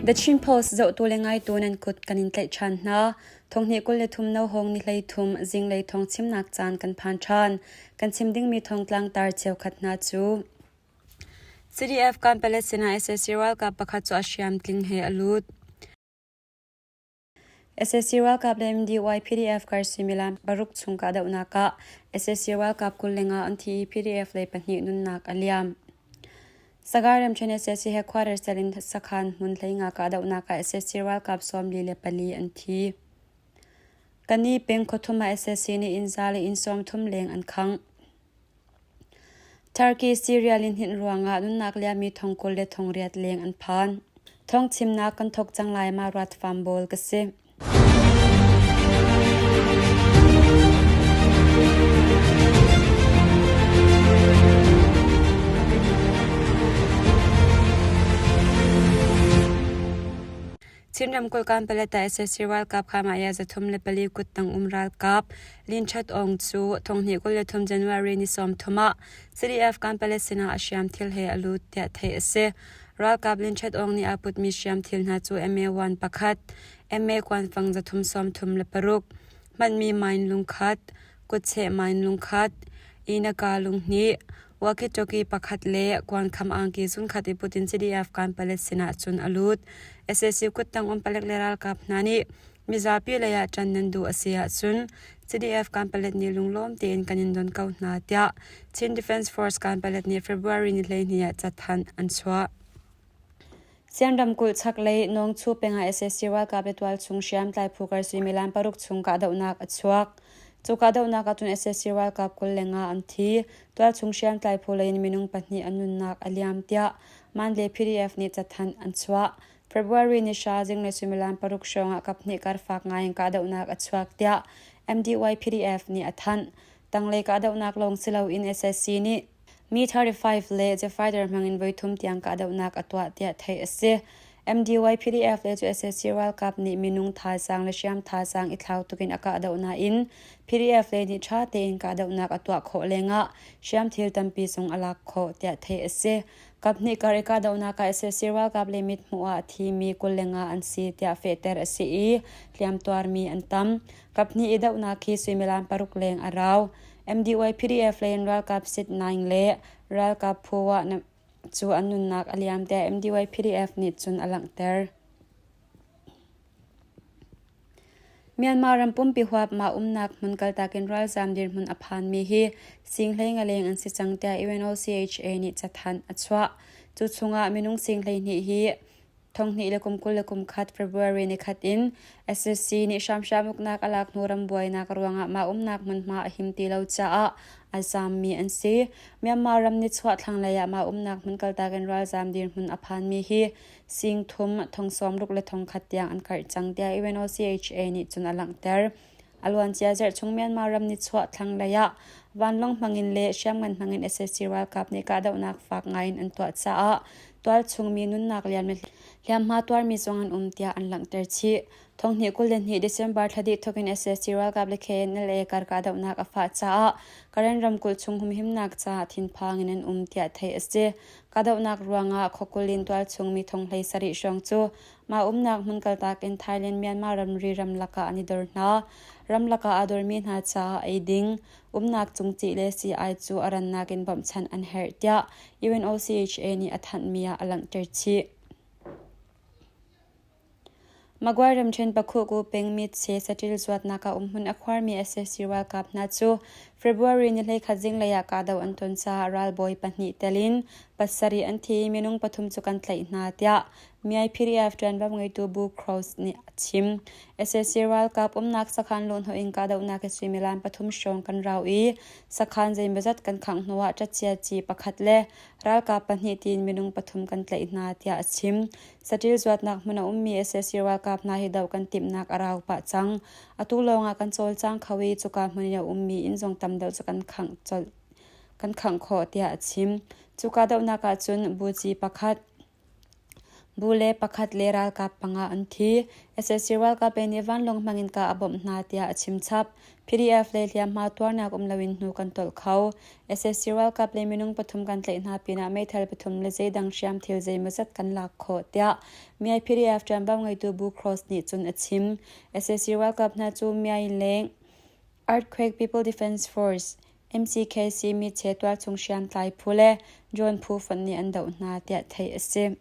The Chin Post zohtu le ngaitu nan kut kan in tlaih ṭhan hna. Thonghnih 23 no hong ni 13 zinglei thawng chimnak caan kan phan ṭhan. Kan chim dingmi thawngtlang tar cheukhat hna cu CDF Kanpalet sinah sac ralkap pakhat cu a hriamtling he a lut. Sac ralkap le MDY PDF kar suimilam paruk chung kahdohnak ah sac ralkap 25 an thi i PDF lei pahnih nunnak a liam. Sagaing ramṭhen sac headquarters tel in sakhan hmun 15 kahdohnak ah sac ralkap 44 an thi. Kani peng khuathum ah sac nih inn za le inn 30 leng an khangh. Turkey Syria lihninh ruangah nunnak liammi thong 20 le thong riat leng an phan. Thawngchimnak kan thawk cang lai ma ruat fam bawl ka si. Chin ramkulh Kanpalet ah sac ralkap Khamaya 304 kuttang um ralkap Lin Chat Aung cu 2023 January ni 30 ah CDF Kanpalet sinah a hriamthil he a lut tiah theih a si. Ralkap Lin Chat Aung nih aa putmi hriamthil hna cu MA-1 pakhat, MA kuanfang 336, hmanmi mine lungkhat, kutcheh mine lungkhat, Inaka lunghnih, walkie-talkie pakhat le kuankham angki zunkhat i put in CDF Kanpalet sinah cun a lut. Sac kuttang um palek le ralkap hna nih mizapi lei ah ṭan nan duh a si ahcun CDF Kanpalet nih lunglawm tein kan in don ko hna tiah Chin Defense Force Kanpalet nih February ni 12 ah cathanh an chuah. Sian ramkulh chaklei Nawngchu peng ah sac ralkap le tualchung hriamtlai phu kar suimilam paruk chung kahdohnak a chuak. Cu kahdohnak ah cun sac ralkap 25 an thi. Tualchung hriamtlai phu lei in minung pahnih an nunnak a liam tiah Mandalay PDF nih cathanh an chuah. February ni hra zinglei suimilam paruk hrawng ah kaphnih kar fak ngai in kahdohnak a chuak tiah MDY PDF nih a thanh. Tanglei kahdohnak lawng si loin sac nih Mi-35 le The Fighter hmangin voithum tiang kahdohnak a tuah tiah theih a si. MDY PDF le cu sac ralkap nih minung thazaang le hriam thazaang i thlau tukin a kahdoh nain PDF lei nih ṭha tein kahdohnak a tuah khawh lengah hriamthil tampi zong a lak khawh tiah theih a si. Kaphnih kar i kahdohnak ah sac ralkap le mithmuh ah a thimi 25 an si tiah fehter a si i hliamtuarmi an tam. Kaphnih i dohnak hi suimilam paruk leng a rau. MDY PDF lei in ralkap Sit Naing le ralkap Phu Wah cu an nunnak a liam tiah MDY PDF nih cun a langhter. Myanmar ram pumpi huap mah umnak hmun kaltak in ralzaam dirhmun a phanmi hi sing hlei leng an si cang tiah UNOCHA nih cathanh a chuah. Cu chungah minung sing 12 hi 2021 February nikhat in sac nih hramhram uknak a lak hnu ram buainak ruangah mah umnak hmunhma a him ti lo caah a zaammi an si. Myanmar ram nichuah thlanglei ah mah umnak hmun kaltak in ralzaam dirhmun a phanmi hi sing thum thong sawm ruk le thong khat tiang an karh cang tiah UNOCHA nih cun a langhter. A luancia zarh chung Myanmar ram nichuah thlanglei ah vanlawng hmangin le hriamngan hmangin sac ralkap nih kahdohnak fak ngaiin an tuah caah tualchung mi nunnak lian hliamhma tuarmi zong an um tiah an langhter chih. Thonghnih 22 December thla dih thawk in sac ralkap le KNLA kar kahdohnak a fah caah Karen ramkulh chung humhimnak caah thinphang in an um tiah theih a si. Kahdohnak ruangah khuakulh in tualchung mi thong hlei sarih hrawng cu Mah umnak hmun kaltak in Thailand-Myanmar ramri ramlak ah an i dor hna. Ramlak ah aa dormi hna caah ei ding, umnak cungcih le sii-ai cu a rannak in bawmhchanh an herh tiah UNOCHA nih a thanhmi ah a langhter chih. Magway ramṭhen Pakhuku peng Mitse saṭil zuatnak ah umhmun a khuarmi sac ralkap hna cu February ni 11 zinglei ah kahdoh an ton caah ralbawi pahnih tel in pasarih an thi i minung pathum cu kan tlaih hna tiah Myai PDF ṭuanvo ngeitu Bu Cross nih a chim. Sac ralkap umnak sakhan luhhnawh in kahdohnak hi suimilam pathum hrawng kan rau i sakhan zeimawzat kan khangh hnuah ṭacia ci pakhat le ralkap pahnih tiin minung pathum kan tlaih hna tiah a chim. Saṭil zuatnak hmun a ummi sac ralkap hna hi doh kan timhnak a rau pah cang. Atu lawngah kan cawlcang kho i cuka hmun i a ummi inn zong tam deuh cu kan khangh colh kan khangh khawh tiah a chim. Cu kahdohnak ahcun buci pakhat. Bu le pakhat le ralkap panga an thi. Sac ralkap lei nih vanlawng hmangin kah a bawmh hna tiah a chim chap. PDF lei hliamhma tuarnak um loin hnu kan tolh kho. Sac ralkap lei minung pathum kan tlaih hna pinah meithal pathum le zeidang hriamthil zeimawzat kan lak khawh tiah Myay PDF ṭuanvo ngeitu Bu Cross nih cun a chim. Sac ralkap hna cu Myay leng Earthquake People Defense Force MCKC miche tualchung hriamtlai phu le drone phu fonh nih an doh hna tiah theih a si.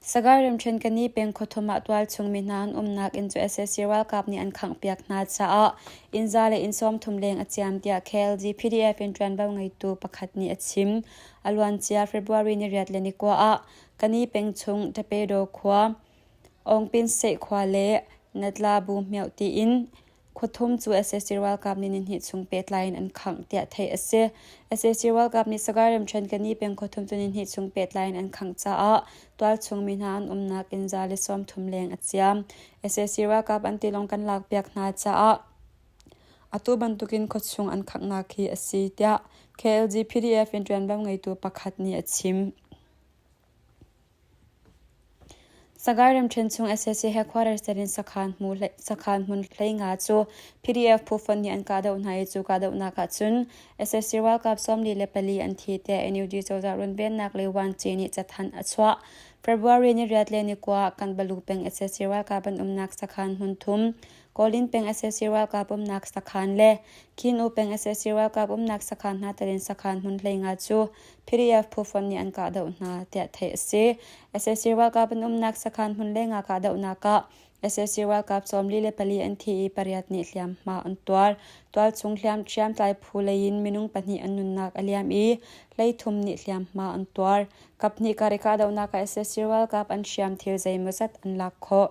Sagaing ramṭhen Kani peng khuathum ah tualchung mi hna an umnak inn cu sac ralkap nih an khanghpiak hna caah inn za le inn 30 leng a ciam tiah KLG PDF in ṭuanvo ngeitu pakhat nih a chim. A luancia February ni riat le ni kua ah Kani peng chung Tapedo khua, Aungpinseh khua le Natla Bu Hmioh tiin Khuathum cu sac ralkap nih nihnih chung pehtlai in an khangh tiah theih a si. Sac ralkap nih Sagaing ramṭhen Kani peng khuathum cu nihnih chung pehtlai in an khangh caah tualchung mi hna an umnak inn za le 30 leng a ciam. Sac ralkap an tilawng kan lakpiak hna caah atu bantukin khuachung an khanghnak hi a si tiah KLG PDF in ṭuanvo ngeitu pakhat nih a chim. Sagaing ramṭhen chung sac headquarters tel in sakhan hmun 15 cu PDF phu fonh nih an kahdoh hna i cu kahdohnak ah cun sac ralkap 44 an thi tiah NUG cozah runvennak le Wanci nih cathanh a chuah. February ni riat le ni kua ah Kanbalu peng sac ralkap an umnak sakhan hmun thum, Kawlin peng sac ralkap umnak sakhan le Khin-U peng sac ralkap umnak sakhan hna tel in sakhan hmun 15 cu PDF phu fonh nih an kahdoh hna tiah theih a si. Sac ralkap an umnak sakhan hmun lengah kahdohnak ah sac ralkap 44 an thi i pariat nih hliamhma an tuar. Tualchung hriamtlai phu lei in minung pahnih an nunnak a liam i 13 nih hliamhma an tuar. Kaphnih kar i kahdohnak ah sac ralkap an hriamthil zeimawzat an lak khawh.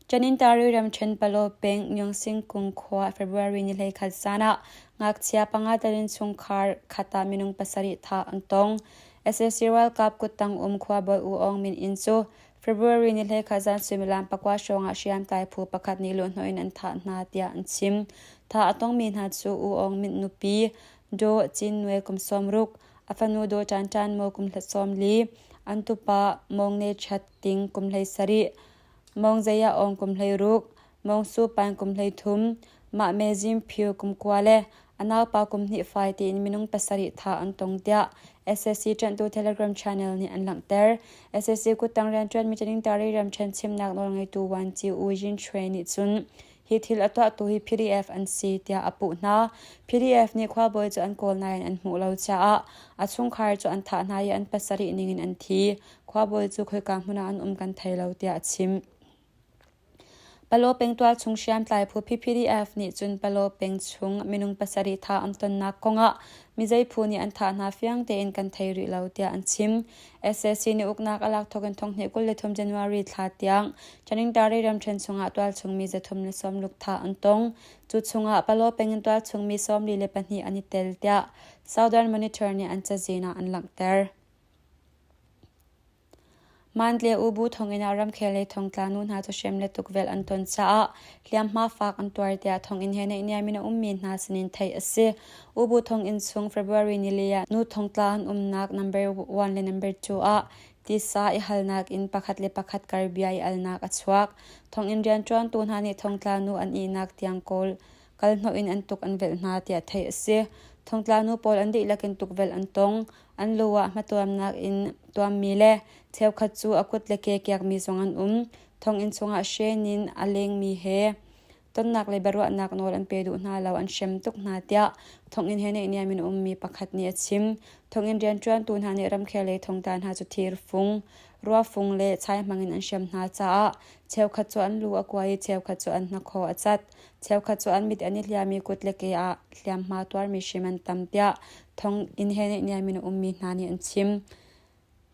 Tanintari ramṭhen Palaw peng Myungsingkung khua February ni 21 zan ah ngakchia panga tel in chungkhar khat ah minung pasarih thah an tong. Sac ralkap kuttang um khuabawi U Aung Min Inn cu February ni 21 zan suimilam pakua hrawng ah hriamtlai phu pakhat nih luhhnawh in an thah hna tiah an chim. Thah a tongmi hna cu U Aung Min nupi Daw Cin Nwe kum 60, a fanu Daw Ṭan Ṭan Maw kum 40, an tupa Mawng Ne Chat Ting kum 17, Mawng Zei Ah Aung kum 16, Mawng Su Pan kum 13, Mah Me Zin Phyu kum kua le a naupa kum hnih fai tiin minung pasarih thah an tong tiah sac ṭanhtu Telegram channel nih an langhter. Sac kuttang rianṭuanmi Taningtari ramṭhen chimnak nawlngeitu Wanci U Yin Shwe nih cun Hi thil a tuahtu hi PDF an si tiah a puh hna. PDF nih khuabawi cu an kawl nain an hmuh lo caah a chungkhar cu an thah hna i an pasarih ningin an thi. Khuabawi cu khoika hmun ah an um kan thei lo tiah a chim. Palaw pengtual chung hriamtlai phu PPDF nih cun Palaw peng chung minung pasarih thah an tonnak kongah mizei phu nih an thah hna fiang tein kan thei rih lo tiah an chim. Sac nih uknak a lak thawk in thonghnih 23 January thla tiang Taningtari ramṭhen chungah tualchungmi 360 thah an tong. Cu chungah Palaw peng in tualchungmi 42 an i tel tiah Southern Monitor nih an cazin ah an langhter. Mantle Ubu thonginn ah ramkhel lei thongtla nu hna cu hrem le tukvelh an ton caah hliamhma fak an tuar tiah thonginn he naihniam in a ummi hna sinin theih a si. Ubu thonginn chung February nili ah nu thongtla an umnak number 1 le number 2 ah tisa i halnak in pakhat le pakhat kar bia i alnak a chuak. Thonginn rianṭuantu hna nih thongtla nu an ihnak tiang kawl kalhnawh in an tuk an velh hna tiah theih a si. Thongtla nu pawl an dihlak in tukvelh an tong. An lu ah hmatuamnak in tuammi le cheukhat cu a kut le ke kiakmi zong an um. Thonginn chungah hren in a lengmi he tonnak le biaruahnak nawl an pe duh hna lo, an hrem tuk hna tiah thonginn he naihniam in a ummi pakhat nih a chim. Thonginn rianṭuantu hna nih ramkhel lei thongtla hna cu thirfung, ruafung le chai hmangin an hrem hna caah cheukhat cu an lu a kuai i cheukhat cu an hnakhaw a cat. Cheukhat cu an mit an i hliam i kut le ke ah hliamhma tuarmi hrim an tam tiah thonginn he naihniam in a ummi hna nih an chim.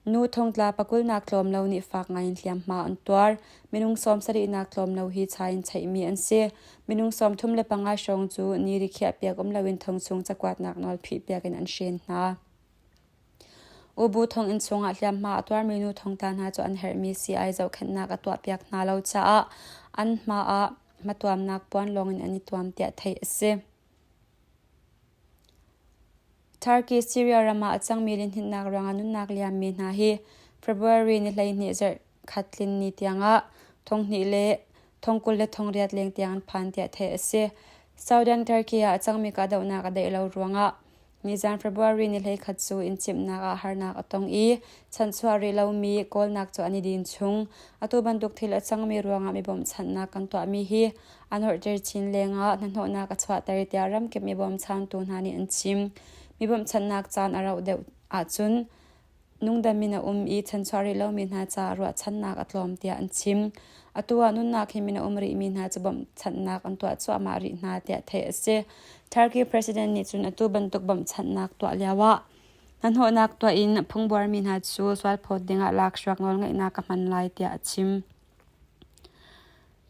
Nu thongtla pakulnak tlawm lo nih fak ngaiin hliamhma an tuar. Minung sawmsarihnak tlawm lo hi chai in chaihmi an si. Minung 35 hrawng cu ni rikhiah piak um loin thong chung cakuatnak nawl phihpiak in an hren hna. Ubu thonginn chungah hliamhma a tuarmi nu thongtla hna cu an herhmi sii-ai zohkhenhnak a tuahpiak hna lo caah an hma ah hmatuamnak puan lawngin an i tuam tiah theih a si. Turkey Syria ram ah a cangmi lihninhnak ruangah nunnak liammi hna hi February ni 12 zarh khat tlin ni tiangah thonghnih le thongkul le thongriat leng tiang an phan tiah theih a si. Southern Turkey ah a cangmi kahdohnak a daih lo ruangah nizan February ni 11 cu inn cimhnak ah harnak a tong i chanchuah rih lomi kawlnak cu an i din chung. Atu bantuk thil a cangmi ruangah mi bawmhchanhnak kan tuahmi hi a nuarhter chin lengah hnahnawhnak a chuahter tiah ramkip mi bawmchantu hna nih an chim. Mi bawmhchanhnak caan a rauh deuh ahcun Nungdam in a um i chanchuah rih lomi hna caah ruahchannak a tlawm tiah an chim. Atu ah nunnak him in a um rihmi hna cu bawmhchanhnak an tuah cuahmah rih hna tiah theih a si. Turkey president nih cun atu bantuk bawmhchanhnak tuah lioah hnahnawhnak tuah in phungbuarmi hna cu sualphawt dingah lakhruak nawlngeihnak ka hman lai tiah a chim.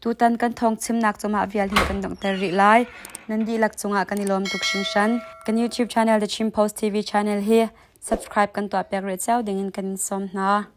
Tutan kan thawngchimnak cu mah vial hin kan donghter rih lai. Nan dihlak cungah kan i lawm tuk hringhran. Kan YouTube channel The Chin Post TV channel hi subscribe kan tuah piak rih cio dingin kan in sawm hna.